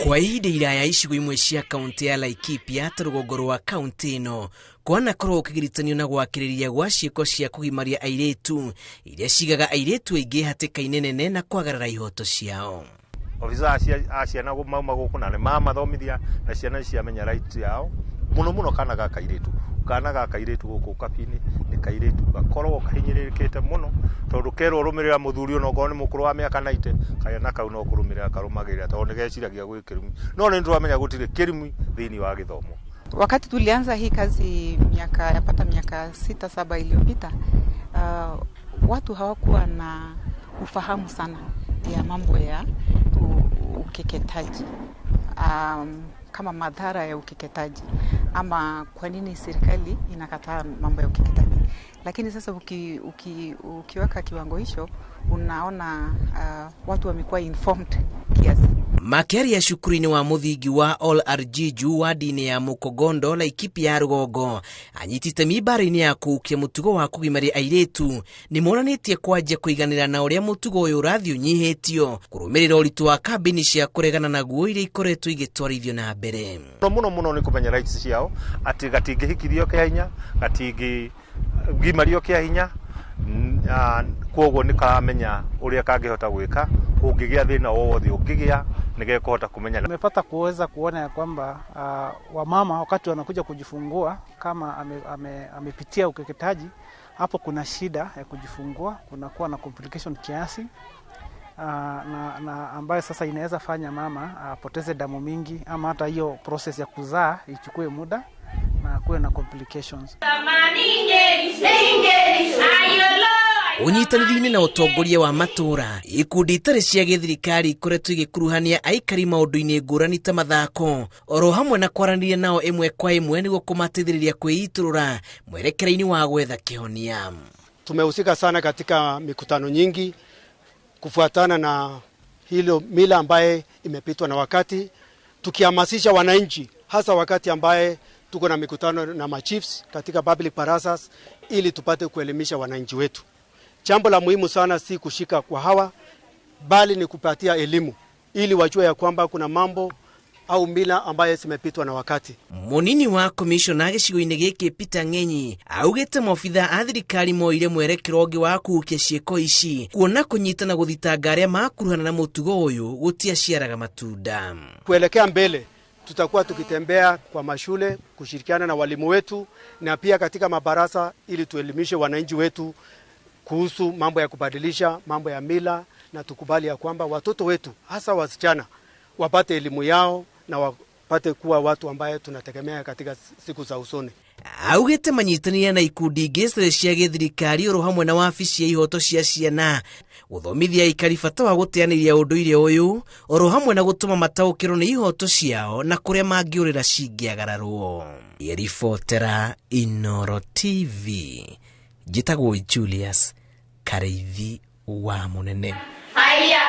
Kwa ihinda iraya icigo imwe cia kaunti ya Laikipia ta rũgongo rwa kaunti ĩno kwanakorwo gũkĩgiritanio na gwakĩrĩria gwa ciĩko cia kũgimaria airĩtu iria cigaga airĩtu aingĩ hatĩka-inĩ nene na kwagarara ihoto ciao. Obithaa a ciana mauma gũkũ na nĩ mamathomithia na ciana nĩ ciamenya right yao mũno mũno. Kana ga kairĩtu, kana ga kairĩtu gũkũ Kabini nĩ kairĩtu gakoragwo kahinyĩrĩrĩkĩte mũno tondũ kerwo rũmĩrĩra mũthuri ona okorwo nĩ mũkũrũ wa mĩaka 90, kana kau no kũrũmĩrĩra karũmagĩrĩra tondũ nĩ geciragia gwĩ kĩrumi, no nĩ tũramenya gũtirĩ kĩrumi thĩinĩ wa gĩthomo. Wakati tulianza hii kazi miaka yapata miaka 6, 7 iliyopita, watu hawakuwa na ufahamu sana ya mambo ya ukeketaji, kama madhara ya ukeketaji ama kwa nini serikali inakataa mambo ya ukeketaji. Lakini sasa ukiweka kiwango hicho, unaona watu wamekuwa informed kiasi. Makĩaria cukuru-inĩ wa mũthingi wa Ol Arjiju wadi-inĩ ya Mũkogondo, Laikipia ya rũgongo, anyiti itemi mbara-inĩ ya kũũkia mũtugo wa kũgimaria airĩtu nĩ monanĩtie kwanjia kũiganĩra na ũrĩa mũtugo ũyũ ũrathiĩ ũnyihĩtio kũrũmĩrĩra ũritũ wa kambĩini cia kũregana naguo iria ikoretwo igĩtwarithio na mbere. Mũno mũno mũno nĩ kũmenya rights ciao, atĩ gatingĩhikithio kĩa hinya, gatingĩgimario kĩa hinya, koguo nĩ karamenya ũrĩa kangĩhota gwĩka kũngĩgĩa thĩna o wothe ũngĩgĩa nĩ gekũhota kũmenya. Tumepata kuweza kuona ya kwamba wamama wakati wanakuja kujifungua kama amepitia ukeketaji, hapo kuna shida ya kujifungua, kunakuwa na complication kiasi na ambayo sasa inaweza fanya mama apoteze damu mingi ama hata hiyo process ya kuzaa ichukue muda na kuwe na complications. Ũnyitanĩri-inĩ na ũtongoria wa matũra, ikundi itarĩ cia gĩthirikari ikoretwo igĩkuruhania aikari maũndũ-inĩ ngũrani ta mathako oro hamwe na kwaranĩria nao ĩmwe kwa ĩmwe nĩguo kũmateithĩrĩria kwĩitũrũra mwerekera-inĩ wa gwetha kĩhonia. Tumehusika sana katika mikutano nyingi kufuatana na hilo mila ambaye imepitwa na wakati, tukihamasisha wananchi, hasa wakati ambaye tuko na mikutano na machiefs katika public barazas, ili tupate kuelimisha wananchi wetu. Jambo la muhimu sana si kushika kwa hawa, bali ni kupatia elimu ili wajue ya kwamba kuna mambo au mila ambaye zimepitwa na wakati. Munini wa komishona gĩcigo-inĩ gĩkĩ Peter Ng'enyi augĩte maobitha a thirikari moire mwerekero ũngĩ wa kũhukia ciĩko ici kuona kũnyita na gũthitanga arĩa makuruhana na mũtugo ũyũ gũtiaciaraga matunda. Kuelekea mbele tutakuwa tukitembea kwa mashule kushirikiana na walimu wetu na pia katika mabarasa ili tuelimishe wananchi wetu kuhusu mambo ya kubadilisha mambo ya mila na tukubali ya kwamba watoto wetu hasa wasichana wapate elimu yao na wapate kuwa watu ambaye tunategemea katika siku za usoni. Augĩte manyitanĩire na ikundi ingĩ citarĩ cia gĩthirikari oro hamwe na wabici ya ihoto cia ciana gũthomithia aikari bata wa gũteanĩria ũndũire ũyũ oro hamwe na gũtũma mataũkĩrwo nĩ ihoto ciao na kũrĩa mangĩũrĩra cingĩagararwo. Ribotera Inoro TV, njĩtagwo Julius Kareithi wa Mũnene. Haya.